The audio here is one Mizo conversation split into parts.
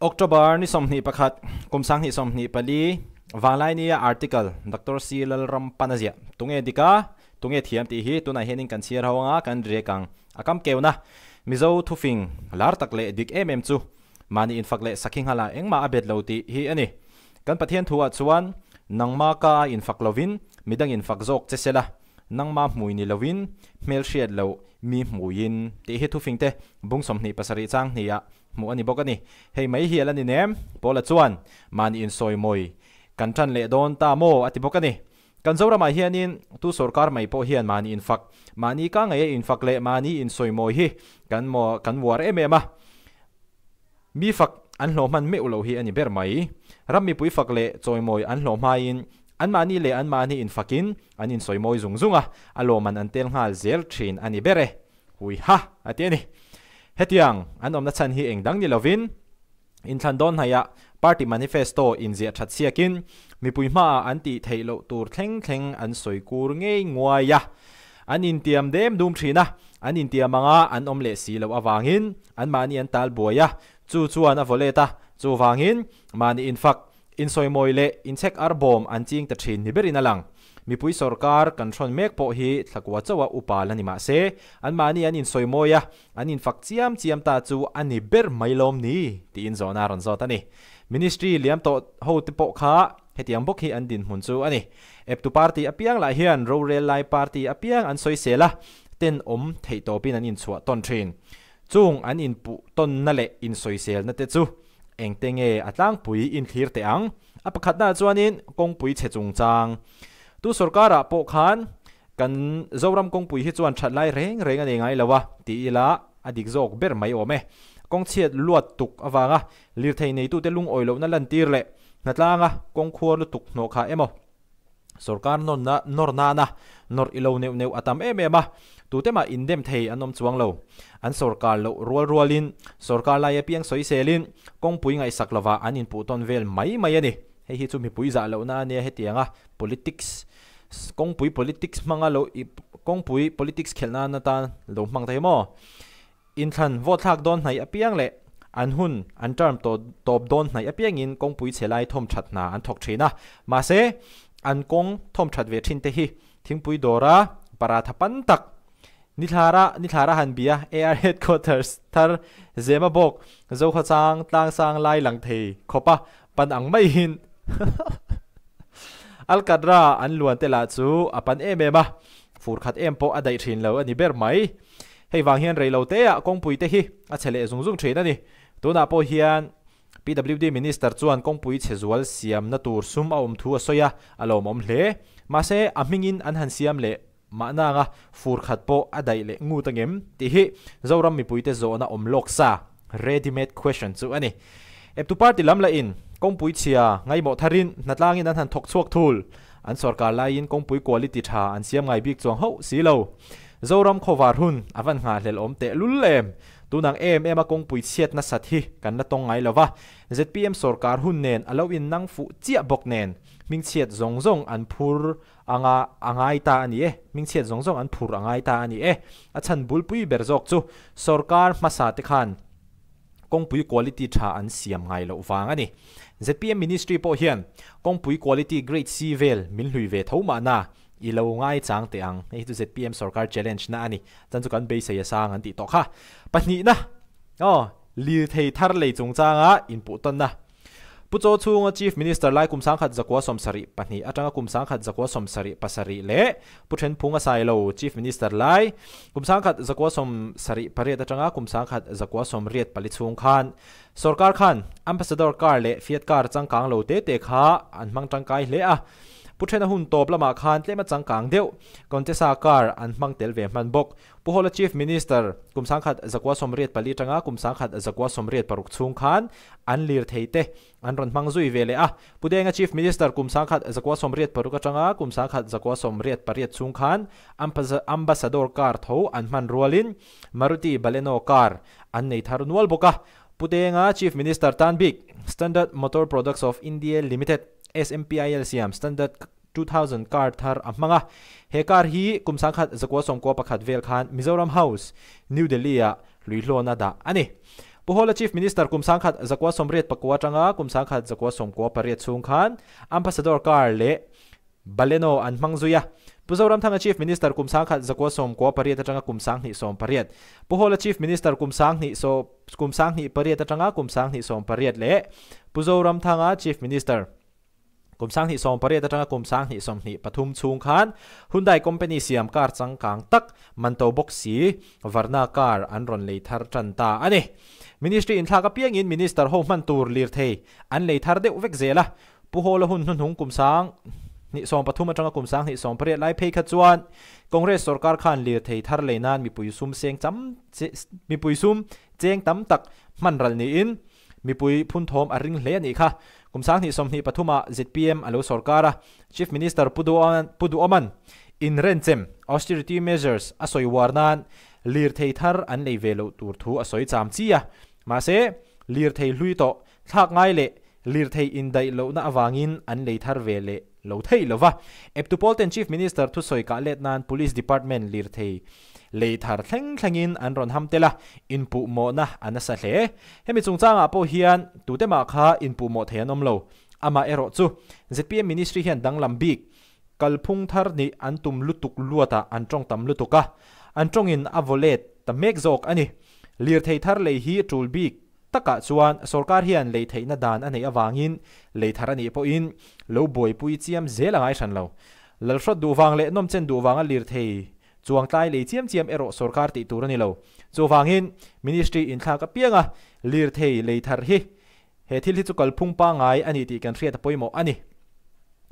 October ni 21, kum 2024, Vanglaini-a article Doctor C. Lalram pan a ziah. Tunge dik a, tunge thiam tih hi tunah hianin kan chhiar ho anga kan riak ang. A kam keuna Mizo thufing lar tak leh dik em em chu mahni infak leh sakhi nghala engmah a bet lo tih hi a ni. Kan Pathian thuah chuan nangma ka a infak lovin midang infak zawk che sela, nangma hmui ni lovin hmelhriat loh mi hmuiin tih hi thufingte bung 27 chang hniah hmuh a ni bawk a ni. Hei mai hi a la ni nem, Paula chuan mahni insawi mawi kan tan leh dawn ta maw a ti bawk a ni. Kan Zoramah hianin tu sorkar mai pawh hian mahni infak, mahni ka ngei a infak leh mahni insawi mawi hi kan maw kan uar em em a. Mi fak an hlawh hman meuh loh hi a ni ber mai. Ram mipui fak leh chawimawi an hlawh hmain anmahni leh anmahni infakin an insawi mawi zung zung a, a lawman an tel nghal zel thin a ni ber e. Hui ha! A ti a ni. Hetiang an awmna chhan hi eng dang ni lovin, inthlan dawn hnaihah party manifesto inziah that siakin mipui hmaah an tih theih loh tur thleng thleng an sawi kur ngei nguai a. An intiam dem dum thin a, an intiam anga an awm leh si loh avangin anmahni an tal buai a, chu chuan a vaw let a, chuvangin mahni infak, Insawimawi leh inchhek arbawm an ching ta thin ni berin a lang. Mipui sorkar kan hrawn mek pawh hi thlakua chauha upa la ni mah se, anmahni an insawimawi a, an infak chiam chiam ta chu a ni ber mai lawm ni? tiin zawhna a rawn zawt a ni. Ministry liam tawh hote pawh kha hetiang bawk hi an dinhmun chu a ni. Eptu party apiang lah hian rorel lai party apiang an sawisel a, tenawm theihtawpin an inchhuah tawn thin. Chung an inpuh tawnna leh insawiselna te chu Engte nge a tlangpui inthlir teh ang? A pakhatnaah chuanin kawngpui chhe chungchang. Tu sorkarah pawh khan kan Zoram kawngpui hi chuan that lai reng reng a nei ngai lo a, ti ila a dik zawk ber mai awm e. Kawng chhiat luat tuk avanga lirthei neitute lungawi lohna lantir leh hnatlanga kawngkhuar lutuk hnawh kha emaw Sorkar nawnna nawr nana nawrh i lo neuh neuh a tam em em a, tute mah indem thei an awm chuang lo. An sorkar loh rual rualin sorkar lai apiang sawiselin kawngpui ngaihsak lovah an inpuh tawn vel mai mai a ni. Hei hi chu mipui zah lohna a nia hetianga politics kawngpui politics hmanga lo kawngpui politics khelh nan atan lo hmang thei maw? Inthlan vote thlak dawn hnaih apiang leh an hun an term tawp dawn hnaih apiangin kawngpui chhe lai thawm that hna an thawk thin a. Mahse, an kawng thawm that ve thin te hi thingpui dawra paratha pan tak Nithlara Nithlara han bia AR Headquarters thar Zema bawk Zokhawchang tlangsang lai lang thei khawpa pan ang maiin Alkatra an luan te lah chu a pan em em a, fur khat em pawh a daih thin lo a ni ber mai. Hei vang hian reilo teah kawngpui te hi a chhe leh zung zung thin a ni. Tunah pawh hian PWD Minister chuan kawngpui chhe zual siamna tur sum a awm thu a sawi a, a lawmawm hle. Mahse, a hmingin an han siam leh mahna anga fur khat pawh a daih leh ngut angem tih hi Zoram mipuite zawhna awm lawk sa, ready made question, chu a ni. Eptu party lam lahin kawngpui chhia ngaimawh tharin hnatlangin an han thawk chhuak thul. An sorkar laiin kawngpui quality tha an siam ngai bik chuang hauh si lo. Zoram khawvar hun a van nghahhlelh awm teh lul em? Tunang em em a kawngpui chhiat nasat hi kan la tawng ngai lo va, zpm sorkar hun nen a lo in nang fuh chiah bawk nen hmingchhiat zawng zawng an phur anga a ngai ta a ni e, hmingchhiat zawng zawng an phur a ngai ta a ni e. A chhan bulpui ber zawk chu sorkar hmasa te khan kawngpui quality tha an siam ngai loh vang a ni. Zpm Ministry pawh hian kawngpui quality grade C vel min hlui ve tho mahna i lo ngaichang teh ang. Hei hi chu zpm sorkar challenge na a ni. Chan chu kan beisei a sang an tih tawh kha. Pahnihna, aw, lirthei thar lei chungchanga inpuh tawnna. Pu Chaw chhunga Chief Minister lai kum 1972 atanga kum 1977 leh Pu Thenphunga Sailo Chief Minister lai kum 1978 atanga kum 1984 chhung khan sorkar khan Ambassador car leh Fiat car changkang lo te te kha an hmang tangkai hle a. Pu Thena hun tawp lamah khan tlema changkang deuh Contessa car an hmang tel ve hman bawk. Pu Hawla Chief Minister kum 1984 atanga kum 1986 chhung khan an lir thei te an rawn hmang zui ve leh a. Pu Denga Chief Minister kum 1986 atanga kum 1988 chhung khan Ambassador car tho an hman rualin Maruti Baleno car an nei thar nual bawk a. Pu Denga Chief Minister tan bik Standard Motor Products of India Limited, SMPIL, siam Standard 2000 car thar a hmang a. He car hi kum 1991 vel khan Mizoram House, New Delhi ah hluihlawn a dah a ni. Pu Hawla Chief Minister kum 1984 atanga kum 1998 chhung khan Ambassador car leh Baleno an hmang zui a. Pu Zoramthanga Chief Minister kum 1998 atanga kum 2018. Pu Hawla Chief Minister kum 2008 atanga kum 2018 leh Pu Zoramthanga Chief Minister kum 2018 atanga kum 2023 chhung khan Hyundai company siam car changkang tak man to bawk si Verna car an rawn lei thar tan ta a ni. Ministry inthlak apiangin Minister ho hman tur lirthei an lei thar deuh vek zel a. Pu Hawla hun hnuhnung kum 2013 atanga kum 2018 lai phei kha chuan Congress sorkar khan lirthei thar lei nan mipui sum seng cham mipui sum cheng tam tak hman ral niin mipui phun thawm a ring hle a nih kha. Kum 2023 ah ZPM a lo sorkar a, Chief Minister Pu Duhawman inrenchem, austerity measures, a sawi uar nan lirthei thar an lei ve loh tur thu a sawi cham chi a. Mahse, lirthei hlui tawh thlak ngai leh lirthei indaih lohna avangin an lei thar ve leh lo thei lo va. Eptu pawl ten Chief Minister thusawi kah let nan Police Department lirthei lei thar thleng thlengin an rawn ham tel a, inpuhmawhna a nasa hle. Hemi chungchangah pawh hian tute mah kha inpuhmawh thei an awm lo. Amah erawh chu zpm Ministry hian danglam bik kalphung thar nih an tum lutuk luatah an tawng tam lutuk a, an tawngin a vaw let ta mek zawk a ni. Lirthei thar lei hi tul bik takah chuan sorkar hian lei theihna dan a neih avangin lei thar a nih pawhin lo buaipui chiam zel a ngai hran lo. Lalhrawt duh vang leh nawmchen duh vanga lirthei chuangtlai lei chiam chiam erawh sorkar tih tur a ni lo. Chuvangin Ministry inthlak apianga lirthei lei thar hi he thil hi chu kalphung pangngai a ni tih kan hriat a pawimawh a ni.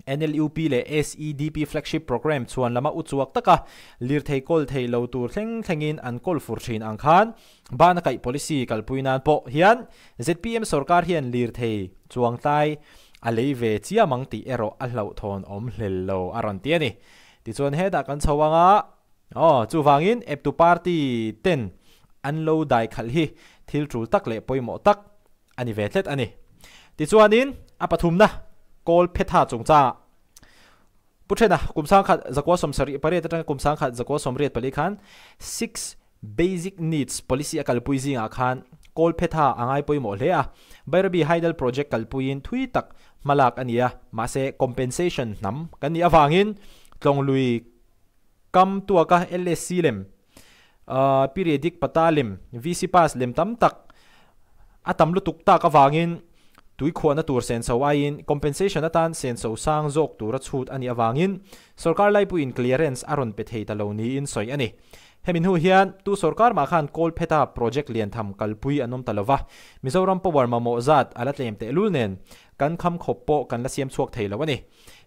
NLUP leh SEDP flagship programme chhuan lama uchuak taka lirthei kawl thei lo tur thleng thlengin an kawl fur thin ang khan bana kaih policy kalpui nan pawh hian zpm sorkar hian lirthei chuangtlai a lei ve chiam ang tih erawh a hlauhthawn awm hlel lo a rawn ti a ni. Tichuan hetah kan chho anga aw chuvangin eptu party ten an lo dai khalh hi thil tul tak leh pawimawh tak a ni ve tlet a ni. Tichuanin a pathumna kawl phetha chungchangah Pu Thena kum 1978 atanga kum 1984 khan Six Basic Needs Policy a kalpui zingah khan kawl phetha a ngai pawimawh hle a. Bairabi Hydel Project kalpuiin thui tak hmalak a ni a, mahse compensation hnam kan nih avangin Tlawnglui kam tuaka LSC lem, Periodic pata lem, VC pass lem tam tak a tam lutuk tak avangin tui khuahna tur senso aiin compensation atan senso sang zawk tura chhut a nih avangin sorkar laipuiin clearance a rawn pe thei ta lo niin sawi a ni. Hemi hnu hian tu sorkar mah khan Kawlpheta project lian tham kalpui an awm ta lova, Mizoram power mamawh zat a la tlem tehlul nen kan kham khawp pawh kan la siam chhuak thei lo a ni.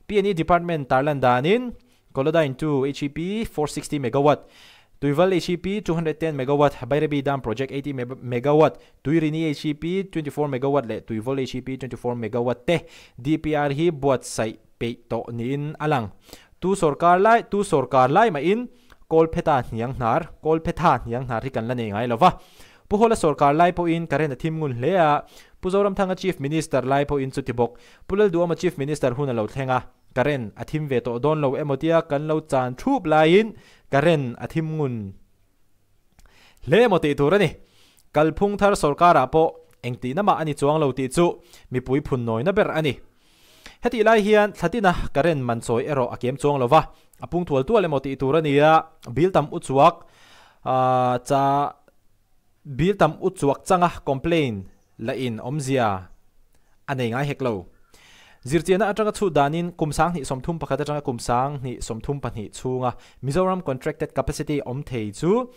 PNE department tarlan danin Kolodyne 2 HEP 460 megawatt, Tuival HEP 210 megawatt, Bairabi Dam Project 80 megawatt, Tuirini HEP 24 megawatt leh Tuivawl HEP 24 megawatt te DPR hi buatsaih peih tawh niin a lang. Tu sorkar lai tu sorkar lai mahin Kawlpheta hniang hnar Kawlphetha hniang hnar hi kan la nei ngai lo va. Pu Hawla sorkar lai pawhin current a thim ngun hle a, Pu Zoramthanga Chief Minister lai pawhin chuti bawk. Pu Lalduhawma Chief Minister hun a lo thleng a. Current a thim ve tawh dawn lo emaw tia kan lo chan thup laiin current a thim ngun hle emaw tih tur a ni. Kalphung thar sorkarah pawh engtihna mah a ni chuang lo tih chu mipui phun nawina ber a ni. Hetih lai hian thlatina current man chawi erawh a kem chuang lo va, a pung tual tual emaw tih tur a ni a, bill tam uchuak cha bill tam uchuak changa complain la in awmzia a nei ngai hek lo. Zirchiahna atanga chhut danin kum 2031 atanga kum 2032 chhunga Mizoram contracted capacity awm thei chu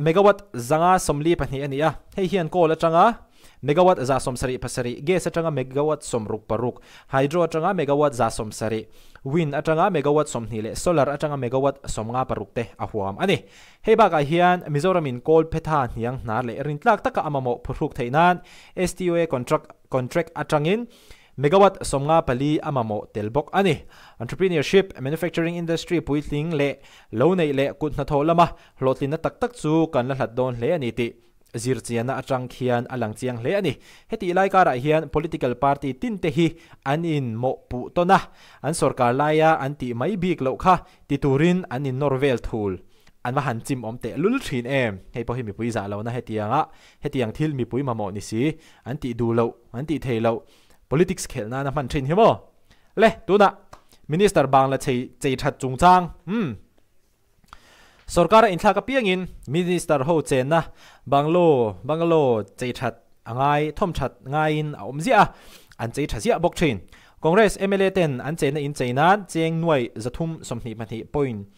megawatt 542 a ni a. Hei hian coal atanga megawatt 177, gas atanga megawatt 66, hydro atanga megawatt 170, wind atanga megawatt 20 leh solar atanga megawatt 56 te a huam a ni. Hei bakah hian Mizoramin kawl phetha hniang hnar leh rintlak taka a mamawh phuhruk theih nan STOA contract contract atangin megawatt 54 a mamawh tel bawk a ni. Entrepreneurship, manufacturing industry puitling leh lo neih leh kut hnathawh lama hlawhtlinna tak tak chu kan la hlat dawn hle a ni tih zirchianna atang khian a lang chiang hle a ni. Hetih lai karah hian political party tin te hi an in mawhpuh tawn a, an sorkar laia an tih mai bik loh kha ti turin an in nawr vel thul. An va han chim awm teh lul thin em? Hei pawh hi mipui zah lohna hetianga hetiang thil mipui mamawh ni si, an tih duh loh, an tih thei loh politics khelh nana hman thin hi maw? Le, tunah Minister bangla chei chei that chungchang, umm. Sorkara inthlak apiangin Minister ho chenna banglo, bungalow, chei that a ngai, thawm that ngaiin a awm ziah a, an chei tha ziah bawk thin. Congress mla ten an chenna in chei nan cheng nuai 322 point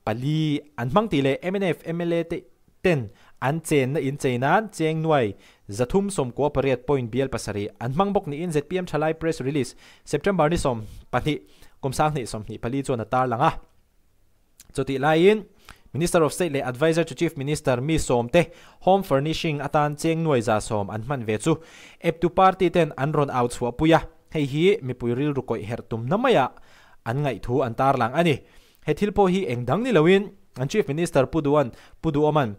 pali an hmang tih leh mnf mla te ten an chenna in chei nan cheng nuai 398 point bial pasarih an hmang bawk niin zpm thalai press release September ni 12 kum 2024 chuan a tarlang a. Chutih laiin Minister of State leh Adviser to Chief Minister mi sawmte home furnishing atan cheng nuai 100 an hman ve chu eptu party ten an rawn au chhuahpui a, hei hi mipui rilru kawih herh tumna maiah an ngaihthu an tarlang a ni. He thil pawh hi eng dang ni loin an Chief Minister Pu Duan Pu Duoman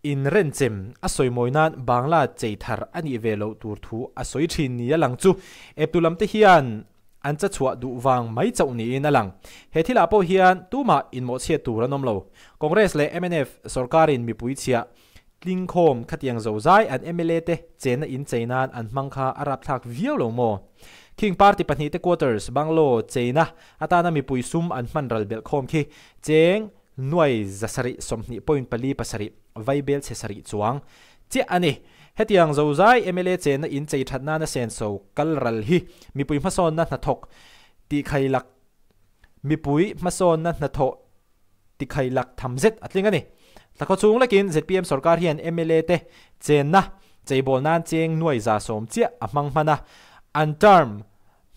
inrenchem a sawi mawi nan Bangla chei thar a nih ve loh tur thu a sawi thin ni a lang chu eptu lamte hian an cha chhuah duh vang mai chauh niin a lang. He thilah pawh hian tumah inmawhchhiat tur an awm lo. Congress leh mnf sorkarin mipui chhiah tlingkhawm khatiang zozai an mla te chenna inchei nan an hmang kha a rapthlak viau lo maw? Khing party pahnihte quarters, bungalow, cheina atana mipui sum an hman ral belh khawm khi cheng nuai 720.47 vaibel chhe sarih chuang chiah a ni. Hetiang zozai mla chenna inchei that nana senso kal ral hi mipui hmasawnna hnathawk tihkhailak mipui hmasawnna hnathawh tikhailak tham zet a tling a ni. Thlakhaw chung lekin zpm sorkar hian mla te chenna cheibawl nan cheng nuai 110 chiah a hmang hman a, an term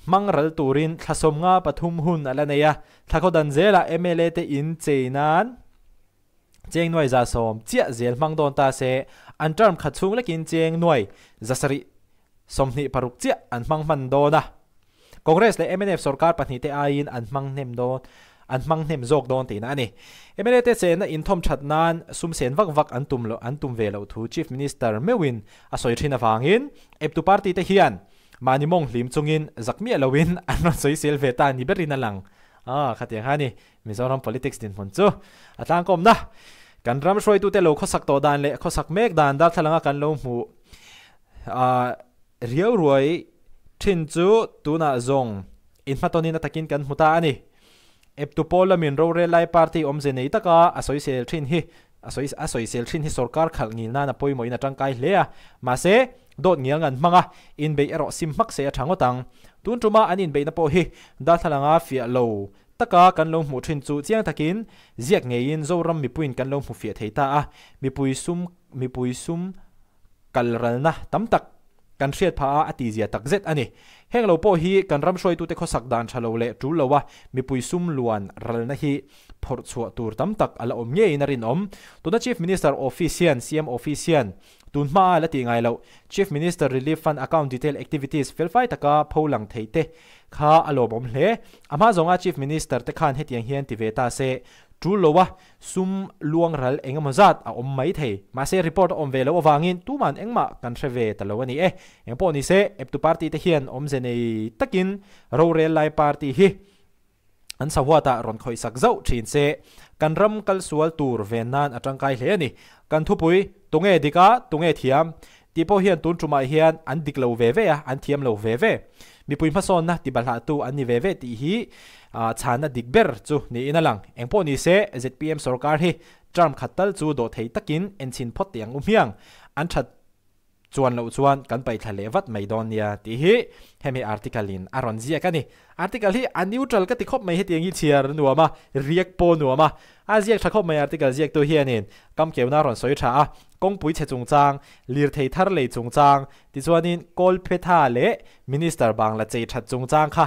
hmang ral turin thla 53 hun a la nei a, thlakhaw dan zelah mla te in chei nan cheng nuai 110 chiah zel hmang dawn ta se, an term khat chhung lekin cheng nuai 726 chiah an hmang hman dawn a. Congress leh mnf sorkar pahnih te aiin an hmang hnem dawn an hmang hnem zawk dawn tihna a ni. Mla te chenna inthawm that nan sum sen vak vak an tum loh an tum ve loh thu Chief Minister meuhin a sawi thin avangin eptu party te hian mahni mawng hlim chungin zak miah loin an rawn sawi sel ve ta ni berin a lang. Aw khatiang kha a ni Mizoram politics dinhmun chu a tlangkawmna. Kan ram hruaitute lo khawsak tawh dan leh khawsak mek dan darthlalanga kan lo hmuh riau ruai thin chu tunah zawng inhmatawnin a takin kan hmu ta a ni. Eptu pawl lamin rorel lai party awmze nei taka a sawisel thin hi a sawi a sawisel thin hi sorkar khalh ngil nan a pawimawhin a tangkai hle a. Mahse, dawt ngial ngan hmang a, inbeih erawh sim hmak se a tha ngawt ang. Tun tuma an inbeihna pawh hi darthlalanga fiah lo taka kan lo hmuh thin chu chiang takin ziak ngeiin Zoram mipuiin kan lo hmu fiah thei ta a, mipui sum mipui sum kalralna tam tak kan hriat phah a, a tizia tak zet a ni. Heng lo pawh hi kan ram hruaitute khawsak dan tha lo leh tul lo a, mipui sum luan ralna hi phawrh chhuah tur tam tak a la awm ngeiin a rinawm. Tuna Chief Minister Office hian, CM Office hian, tun hma a la tih ngai loh, Chief Minister Relief Fund Account Detail Activities felfai taka pho lang thei te kha a lawmawm hle. A hma zawnga Chief Minister te khan hetiang hian ti ve ta se, tul lo a, Sum luang ral eng emaw zat a awm mai thei. Mahse report a awm ve loh avangin tuman engmah kan hre ve ta lo a ni e. Engpawh ni se, eptu party te hian awmze nei takin rorel lai party hi an sahuatah rawn khawih sak zauh thin se, kan ram kal sual tur ven nan a tangkai hle a ni. Kan thupui, tunge dik a, tunge thiam? Tih pawh hian tun tumah hian an dik lo ve ve a, an thiam lo ve ve. Mipui hmasawnna tibalhahtu an ni ve ve tih hi chhanna dik ber chu niin a lang. Engpawh ni se, zpm sorkar hi term khat tal chu dawh thei takin enchhin phawt teh ang u hmiang. An that chuan loh chuan kan paihthla leh vat mai dawn nia tih hi hemi article in a rawn ziak a ni. Article hi a neutral ka ti khawp mai hetiang hi chhiar nuam a, riak pawh nuam a. A ziak tha khawp mai article ziaktu hianin kamkeuna a rawn sawi tha a, kawngpui chhe chungchang, lirthei thar lei chungchang, tichuanin Kawlphetha leh Minister bangla chei that chungchang kha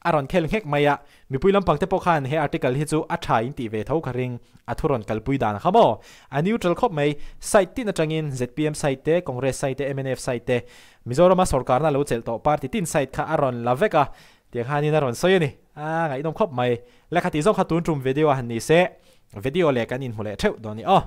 a rawn khel nghek mai a. Mipui lampang te pawh khan he article hi chu a tha in tih ve tho ka ring, a thu rawn kalpui dan kha maw? A neutral khawp mai, side tin atangin zpm side te, Congress side te, mnf side te, Mizorama sorkarna lo chelh tawh party tin side kha a rawn la vek a, tiang khanin a rawn sawi a ni. A ngaihnawm khawp mai. Lehkha tih zawng kha tun tum video a han ni se, video leh kan inhmu leh theuh dawn ni aw.